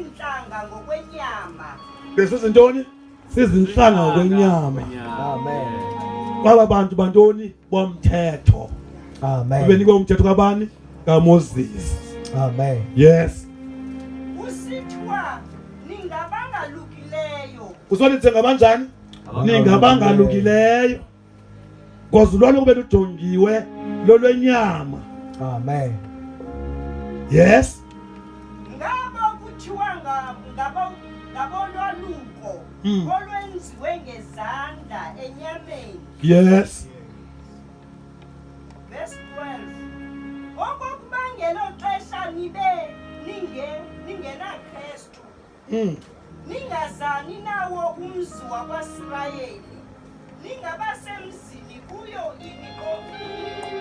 Besiziintlanga ngokwenyama. Besizintoni? Sizintlanga ngokwenyama. Amen. Kwaba bantu bantoni? Bomthetho. Amen. Benikwe umthetho kabani? KaMoses. Amen. Yes. Kusithiwa ningabangalukileyo. Kusonithe ngabanjani? Ningabangalukileyo. Ngoba ulwaluko belujongiwe lolwenyama. Amen. Yes. Ngabo kuthiwa ngabo ngabolwaluko olwenziwe ngezandla enyameni. Yes. Verse 12. Okokuba ngelo xesha nibe ningenaKrestu. Ningazani nawo umzi wakwaSirayeli, ningabasemzini kuyo iminqophiso.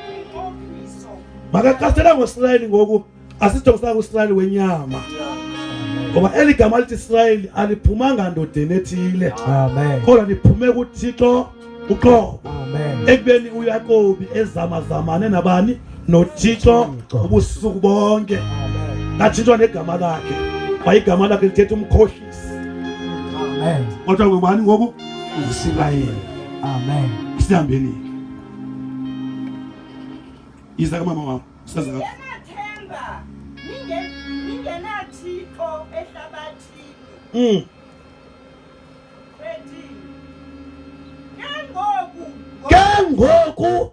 Makaqasela ngoSirayeli ngoku, asijongisanga kuSirayeli wenyama. Ngoba eli gama lithi Sirayeli aliphumanga ndodeni ethile. Amen. Kodwa liphume kuThixo uqobo. Amen. Ekubeni uYakobi ezamazamane nabani noThixo ubusuku bonke. Amen. Latshintshwa negama lakhe. Kwaye igama lakhe lithetha umkhohlisi. Amen. Kodwa ngubani ngoku? USirayeli. Amen. Sihambeni. Yiza kamama wam. Saza kapha. Ningenathemba, ningenaThixo ehlabathini. 13. Ke ngoku, Ke ngoku,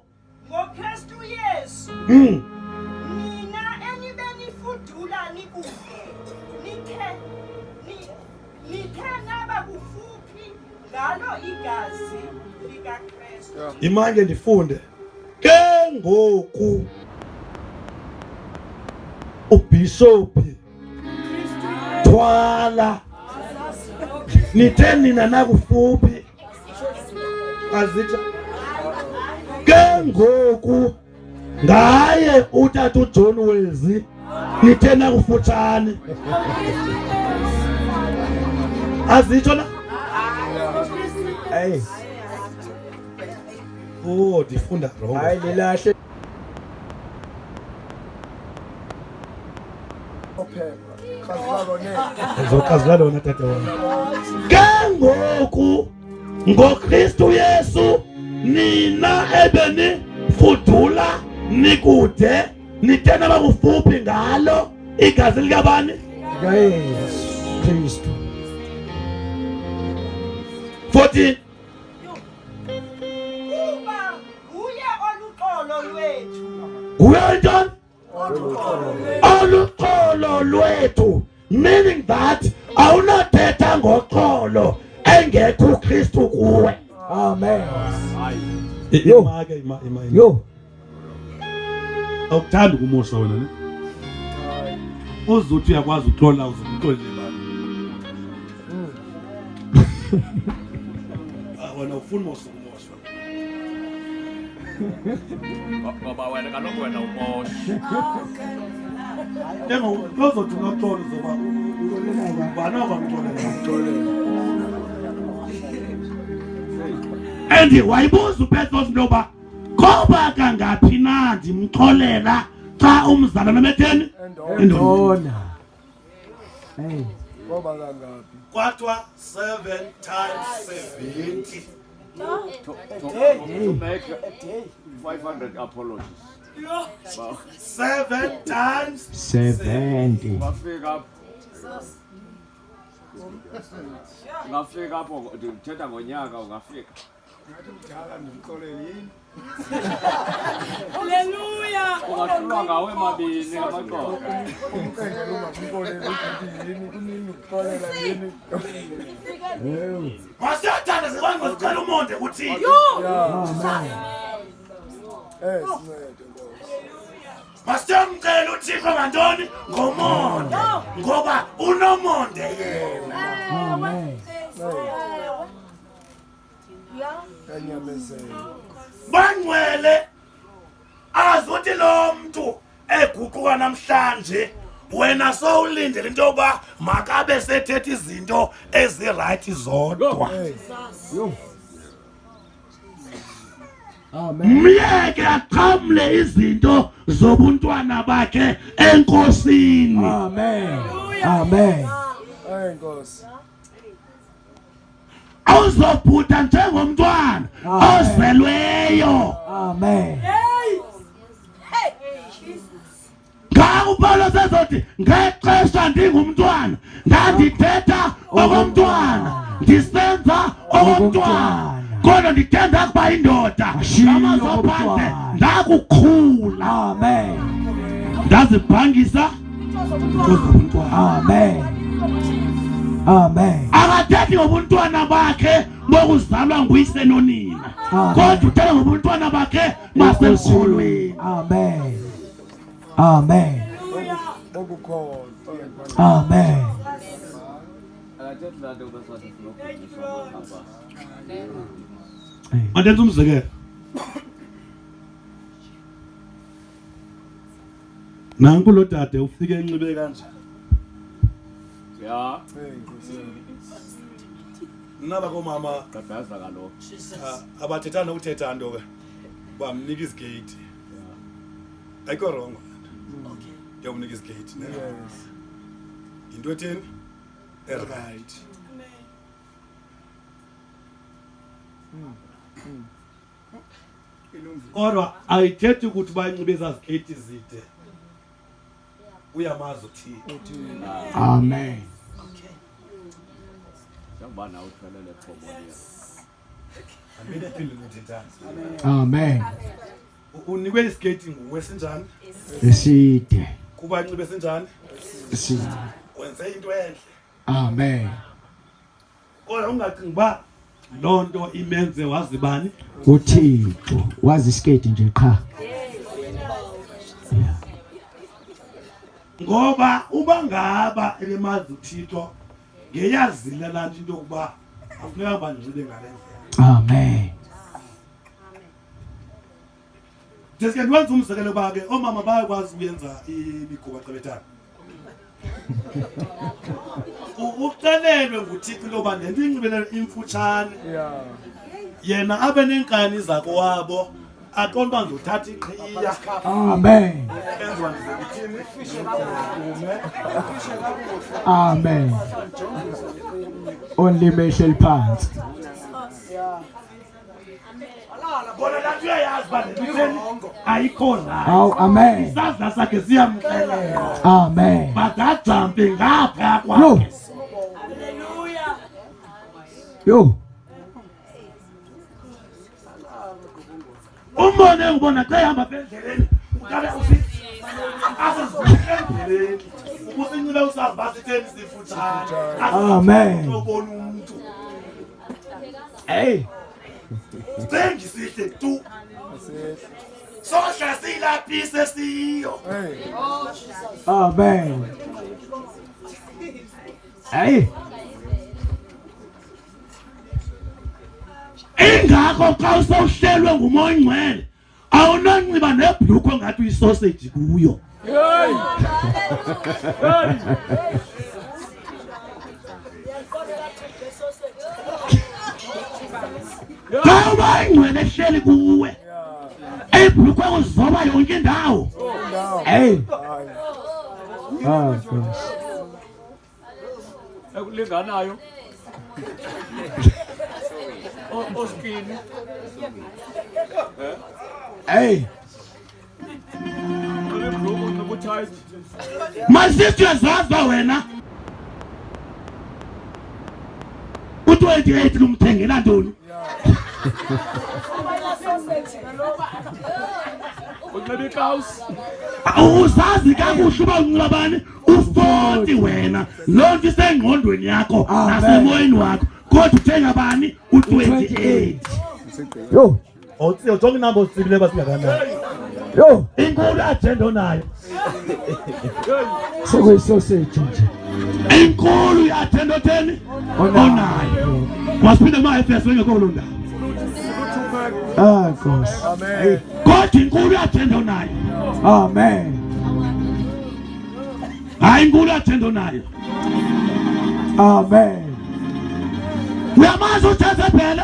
ngoKristu Yesu, nina enibe nifudula nikude, nithe naba kufuphi ngalo igazi likaKristu. Imanje ndifunde. Ke ngoku uBishophi Thwala nithe nina nakufuphi azitsha. Ke ngoku ngaye utata uJohn Wezi nithe nakufutshane azitsho na? Hey. Oh, ndifunda wrong. Hayi lilahle. Ndizokazula lona tata wam. Ke ngoku ngoKristu Yesu nina ebenifudula nikude nithe nabakufuphi ngalo igazi likabani? LikaYesu Kristu. 14. Kuba nguye oluxolo lwethu. Nguye ntoni? Oluxolo lwethu, meaning that awunothetha ngoxolo engekho uKristu kuwe. Amen. Yo. Ima ke, ima, ima, ima. Yo. Awukuthandi ukumoshwa wena ne? Uzuthi uyakwazi uxola, uzuxolele bani? Ah, wena ufuna umoshwa, umoshwa. Ngoba wena kaloku wena umosha. Ke ngoku uzothi unoxolo uzoba ubani okwamxolela. And wayibuza uPetros into yoba koba kangaphi na ndimxolela xa umzalwana betheni? Endona. Hey. Koba kangaphi? Kwathiwa 7 times 70. To make 500 apologies. 7 times 70. Ungafika apho. Ungafika apho, ndithetha ngonyaka ungafika. Ngathi mdala ndimxolele yini? Haleluya. Ungahlulwa ngawe mabini amaxolo. Umcengela ungamxoleli uthi yini? Kunini ukuxolela yini? Masiyathanda zibani masicela umonde kuThixo. Amen. Sincede Nkosi. Masiyamcela uThixo ngantoni? Ngomonde. Ngoba unomonde yena. Amen. Anyamezela. Bangcwele azuthi lo mntu eguquka namhlanje wena sowulindele into yokuba makabe sethetha izinto ezirayithi zodwa. Yo. Amen. Myeke aqhamle izinto zobuntwana bakhe enkosini. Amen. Amen. Hey Nkosi. Awuzobhuda njengomntwana ozelweyo. Amen. Ngako uPawulos ezothi ngexesha ndingumntwana ndandithetha okomntwana ndisenza okomntwana kodwa ndithe ndakuba indoda ngamazwi aphandle ndakukhula. Amen. Ndazibhangisa ngobuntwana. Amen. Amen. Akathethi ngobuntwana bakhe bokuzalwa nguyise nonina, kodwa uthetha ngobuntwana bakhe basemkholweni. Amen. Amen. Bokukholwa. Amen. Akathethi laa nto kuba sathi sinokufundiswa apha. Mandenze umzekelo. Nanku lo dade ufike enxibe kanje. Ya, Hey Nkosi. Naba komama gqabhaza kaloku. abathethana nokuthetha nto ke. Bamnika izigate. Ayikho wrong. Ndiyomnika izigate ne. Yes. Yinto etheni? Right. Kodwa ayithethi ukuthi bayinxibe ezaa zikeyiti zide. Uyamazi uThixo. Amen. Njengoba nawe uthwele le phomonia. Andimele uthethana. Amen. Unikwe isikeyiti nguwe sinjani? Eside. Kuba inxibe sinjani? Eside. Wenze into enhle. Amen. Kodwa ungacingi uba loo nto imenze wazibani? uThixo wazi isiketi nje qha. Yeah. Ngoba uba ngaba ebemazi uThixo ngeyazile laa nto into yokuba akufuneka uba ndinxibe ngale ndlela. Amen. Ndiske ndiwenza umzekelo uba ke oomama bayakwazi ukuyenza imiguba xa bethanda. Uxelelwe nguThixo into yoba le nto inxibelelo imfutshane. Yeah. Yena abe neenkani zakowabo aqonde uba ndizothatha iqhiya. Amen. Enziwa ndize kuthini? Amen. Only mehleli phansi. Bona laa nto uyayazi uba le nto itheni ayikho rayithi. Awu amen. Isandla sakhe siyamxelela. Amen. But ajampe ngaphaya Yo. kwakhe. Yo. Umbone ngibona xa ehamba apha endleleni uqale usithi asizivule endleleni ubusinxibe usazi uba sitheni sifutshane. Amen. Ubona umntu. Hey. Sengisihle tu. Sohla silaphise siyo. Hey. Amen. Hey. Ingakho xa usowuhlelwe ngumoya oyingcwele awunonxiba nebhlukwe ngathi uyisoseji kuyo. Hey. Xa umoya oyingcwele ehleli kuwe ibhlukwe kuzoba yonke indawo. Hey. Hayi. Ah, gosh. Ekulinganayo. Oskini. Hey. Unebhluku unxiba utight. My sister uyazazi uba wena u-28 lumthengela ntoni? Unxiba ikawusi. Uzazi kakuhle uba unxiba bani? U-40 wena. Loo nto isengqondweni yakho Amen. nasemoyeni wakho. Kodwa uthenga bani? U-28. Yo. Ujonge inamba ozitsibileyo uba singakanani. Yo. Inkulu i-agenda onayo. Sekuyisoseji nje. Inkulu i-agenda otheni? Onayo. Wasiphinde kuma-Efeso engekho kuloo ndawo. Ah, gosh. Amen. Kodwa inkulu i-agenda onayo. Amen. Hayi inkulu i-agenda onayo. Amen. Uyamazi uJezebhele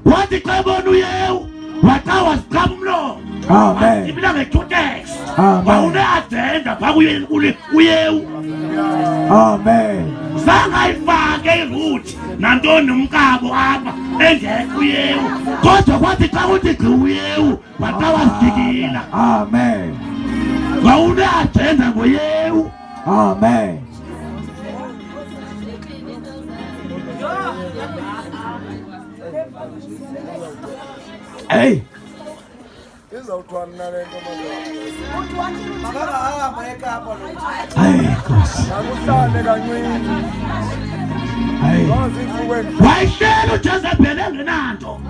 wathi xa ebona uYehu waxa waziqhaba umlomo. Amen. Ibila ngecutex. Amen. Wawune-agenda phaa kuye uYehu. Amen. Zangayifake iruthi nantoni umkabo apha engekho uYehu. Kodwa kwathi xa kuthi gqi uYehu waxa wasidikila. Amen. Wawune-agenda ngoYehu. Amen. Hey. Izawuthwani nale nto madoda? Makangahamba eKapa lo. Hey Nkosi. Makuhlale kancinci. Hey. Zazi iintsuku ezi. Wayehlela uJezebhele engenanto.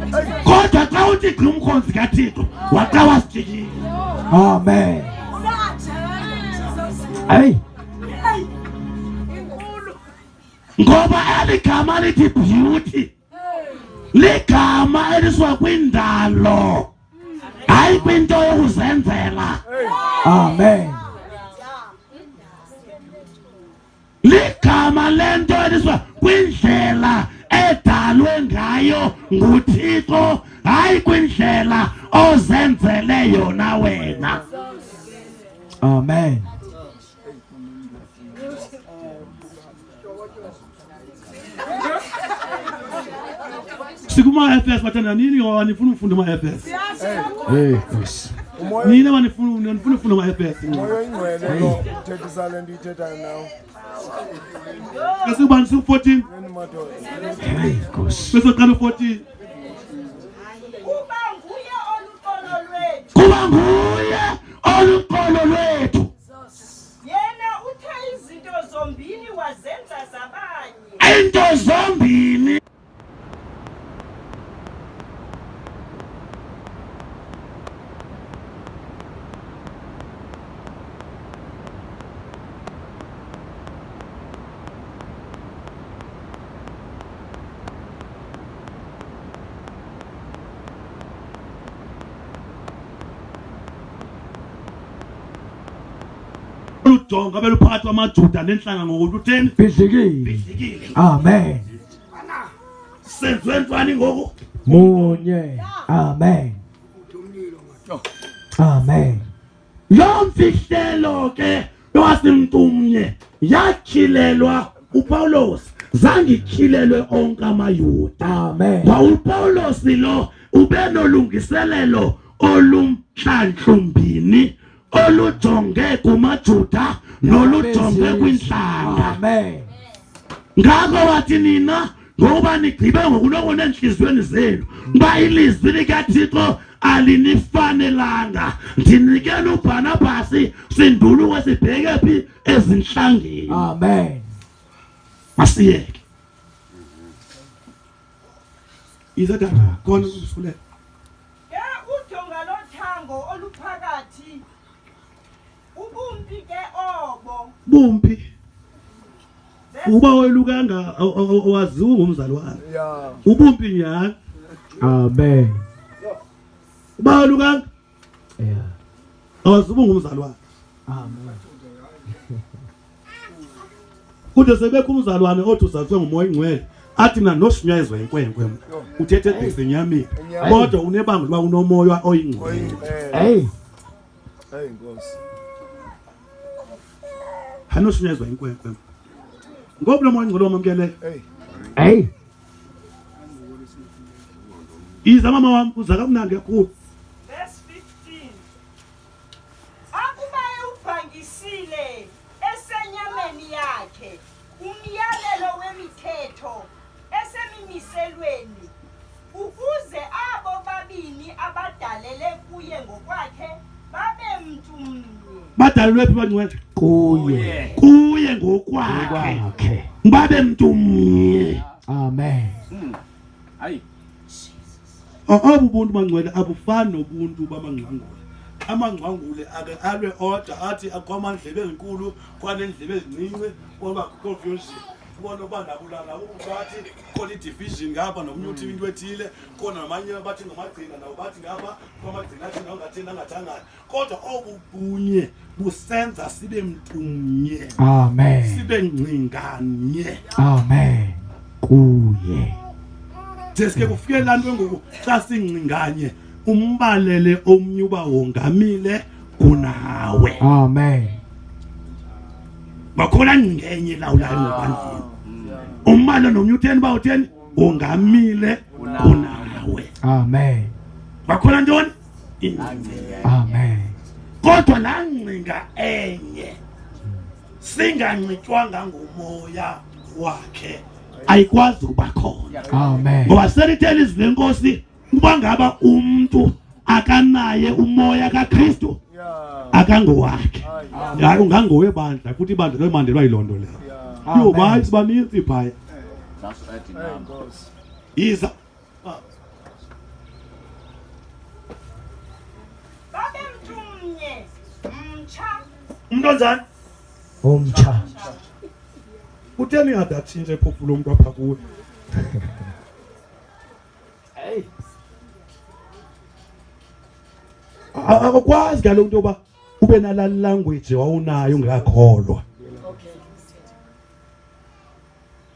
Kodwa xa uthi gqi umkhonzi kaThixo waxa wasijikile. Amen. Hey. Ngoba eli gama lithi beauty ligama elisuka kwindalo hayi kwinto yokuzenzela. Amen. Ligama lento elisuka kwindlela edalwe ngayo nguThixo hayi kwindlela ozenzele yona wena. Amen. Sikuma-FS bathanda nini ngoba nifuna ufunda uma-FS. Hey Nkosi. Umoya Nina banifuna nifuna ufunda uma-FS. umoya oyingcwele lo uthethisa le nto uyithethayo nawe. Esikubani siku-14 Yini madoda? Hey Nkosi. besoqala u-14. Kuba nguye oluxolo lwethu. Kuba nguye oluxolo lwethu. Yena uthe izinto zombini wazenza zabanye. Into zombini oludonga beluphakathi kwamaJuda nenhlanga ngokuthi utheni? Bidlikile. Bidlikile. Amen. Senziwe ntwani ngoku? Munye. Amen. Amen. Loo mfihlelo ke yowasimntu mnye yatyhilelwa uPawulos, zange ityhilelwe onke amaYuda. Amen. Kwa uPawulos lo ube nolungiselelo olumhlanhlumbini olujonge kumaJuda nolujonge kwintlanga. Amen. Ngako wathi nina ngokuba nigqibe ngokunokona entliziyweni zenu uba ilizwi likaThixo alinifanelanga, ndinikela uBhanabhasi sinduluke sibheke phi ezinhlangeni. Amen. Masiyeke. Iza tata khona usulela. Ke udonga lothango oluphakathi ubumpi ke obo. Bumpi. Uba welukanga awaziwa ngumzalwane. Yeah. Ubumpi nyhani. Amen. Uba welukanga Yeah. awaziwa ngumzalwane. Amen. Kude sebekho umzalwane othi uzaliswe ngumoya oyingcwele athi mna noshunyayezwa inkwenkwe mna. Uthethe ebhekise enyameni. Kodwa unebanga loba unomoya oyingcwele. Oyingcwele. Hey. Hey Nkosi. Hanoshunyayezwa inkwenkwe. Ngoba lo moya oyingcwele wamamkeleyo. Hey. Hey. Iza mama wam uza kamnandi kakhulu. Verse 15. Akuba ewubhangisile esenyameni yakhe umyalelo wemithetho esemimiselweni ukuze abo babini abadalele kuye ngokwakhe babe mntu mnye. Badalelwe phi bangcwele? Kuye. Kuye ngokwakhe. Kwakhe. Babe mntu mnye. Amen. Hayi. Obu buntu bangcwele abufani nobuntu bamangcwangule. Amangcwangule ake alwe odwa athi akho amandlebe ezinkulu kwanendlebe ezincinci kwaba confusion. Ubona uba nakulala bathi khona i-division ngapha nomnye uthi into ethile khona namanye bathi ngamagcina nawo bathi ngapha kwamagcina athi nawo ngathini angathangani. Kodwa obu bunye busenza sibe mntumnye. Amen. Sibe ngcinganye. Amen. Kuye. Deske kufike laa nto ngoku xa singcinganye umbalele omnye uba wongamile kunawe. Amen. Bakhona ngcinga enye elawulayo ngaphandleni. Umane nomnye utheni uba utheni ungamile kunawe. Amen. Bakhona ntoni? Ingcinga. Amen. Kodwa laa ngcinga enye singanxitywanga ngumoya wakhe ayikwazi ukuba khona. Amen. Ngoba selithe ilizwi lenkosi uba ngaba umntu akanaye umoya kaKristu akangowakhe. Hayi ungangowebandla futhi ibandla lomandelwa yiloo nto leyo. Yho bayi sibaninzi phaya. Just add the number. Yiza. Babe mntu mnye mtsha. Umntu onjani? Omtsha. Kutheni ingade atshintshe phofu lo mntu apha kuwe? Akukwazi kaloku into yoba ube nalaa language wawunayo ungekakholwa.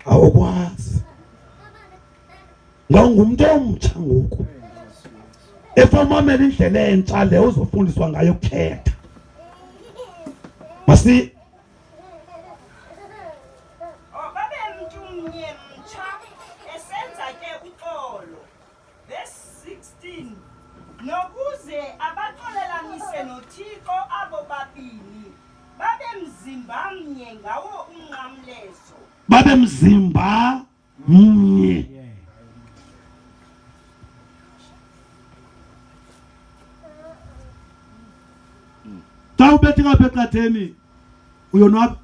Awukwazi. Ngawungumntu omtsha ngoku. Efamamela indlela entsha le uzofundiswa ngayo ukukhetha. Masi Oh, babe mntu mnye mtsha esenza ke uxolo. Verse 16. Nokuze abaxolelanise noThixo abo babini, babe mzimba mnye ngawo umnqamlezo. Babe mzimba mnye. Xa ubetheka apha eqatheni uyonwaba?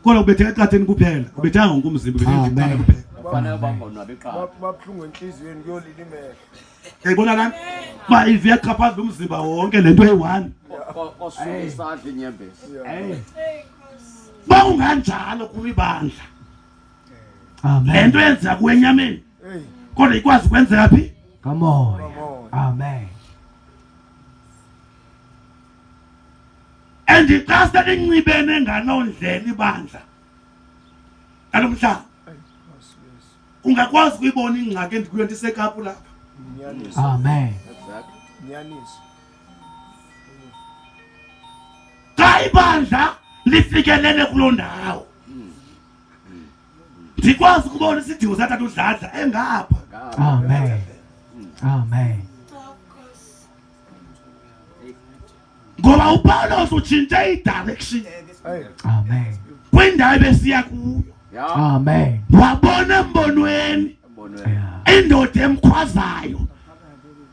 Kodwa ubetheka eqatheni kuphela, ubethanga wonke umzimba, ubetheka nje iqatha kuphela. Kufanele bangonwabi iqatha. Babuhlungu entliziyweni kuyolila imehlo. Uyayibona laa nto? Uba ive iyachaphaza umzimba wonke le nto eyi-one. Kosuka isandla inyembezi. Uba unganjalo kwibandla. Amen. Le nto yenzeka kuwe enyameni. Kodwa ikwazi ukwenzeka phi? Kamoya. Amen. And xa selinxibene ngaloo ndlela ibandla ngalo mhlaba ungakwazi ukuyibona ingxaki endikuyo ndisekapu lapha. Amen. Nyaniso. Xa ibandla lifikelele kuloo ndawo ndikwazi ukubona isidingo satata uDladla engapha. Amen. Amen. Ngoba uPawulos utshintshe i-direction. Amen. Kwindawo ebesiya kuyo. Amen. Wabona embonweni indoda emkhwazayo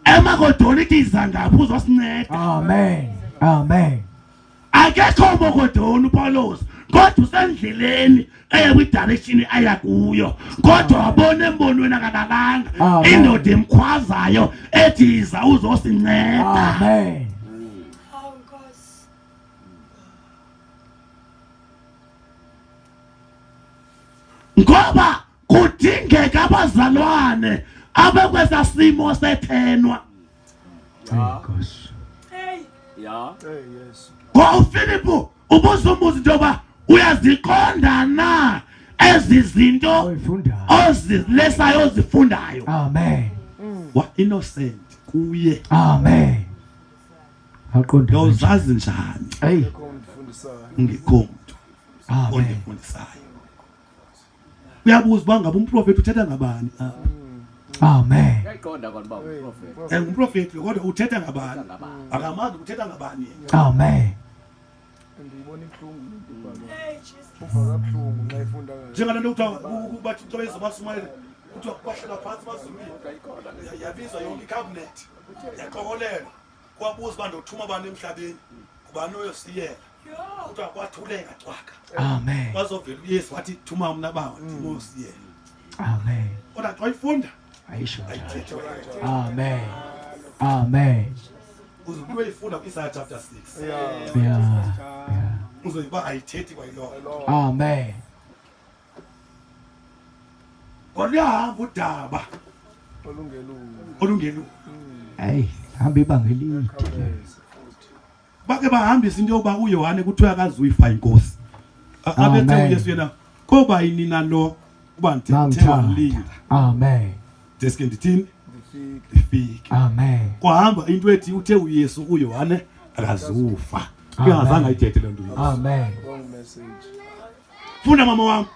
emakodoni ithi iza ngapha uzosinceda. Amen. Amen. Akekho mokodoni uPawulos kodwa usendleleni eya kwidirection aya kuyo kodwa wabona embonweni akalalanga indoda emkhwazayo ethi iza uzosinceda. Amen. Ngoba kudingeka abazalwane abekwesa simo sethenwa. Ya. Ngoba uFilipu ubuza umbuzo into yoba uyaziqonda na ezi zinto ozilesayo ozifundayo. Amen. Wa innocent kuye. Amen. Aqonda. Uzazi njani? Hey. Ungekho mntu ondifundisayo. Uyabuza uba ngabe umprofeti uthetha ngabani apha? Amen. Uyayiqonda kona uba ngumprofeti. Ngumprofeti kodwa uthetha ngabani? Akamazi uthetha ngabani yena. Amen. Ndiyibona ibuhlungu le nto ibhalwa. Uva kabuhlungu nxa efunda kanje. Njengale nto kuthiwa bathi xa bezobasumayela kuthiwa kwahlelwa phantsi bazulwini. Yabizwa yonke icabinet. Yaqokolelwa. Kwabuza uba ndothuma bani emhlabeni. Ngubani oyosiyela. Kuthiwa kwathuleka cwaka. Amen. Kwazovela uYesu wathi thuma mna bawo ndimosiyela. Amen. Kodwa xa uyifunda ayisho ayithethe. Amen. Amen. Uze uyifunda kwiIsaya chapter 6. Yeah. Yeah. Uzoyiba ayithethi kwayiloo. Amen. Kodwa uyahamba udaba olungelungu. Olungelungu. Hey, hamba ibanga elide. Bake bahambisa into yokuba uYohane kuthiwa akazuyifa inkosi. Abethe uYesu yena koba yini lo uba ndithe walinda. Amen. Deske ndithini? Ndifike. Amen. Kwahamba into ethi uthe uYesu uYohane akazufa. Kuyazange ayithethe le nto. Amen. Wrong message. Funda mama wami.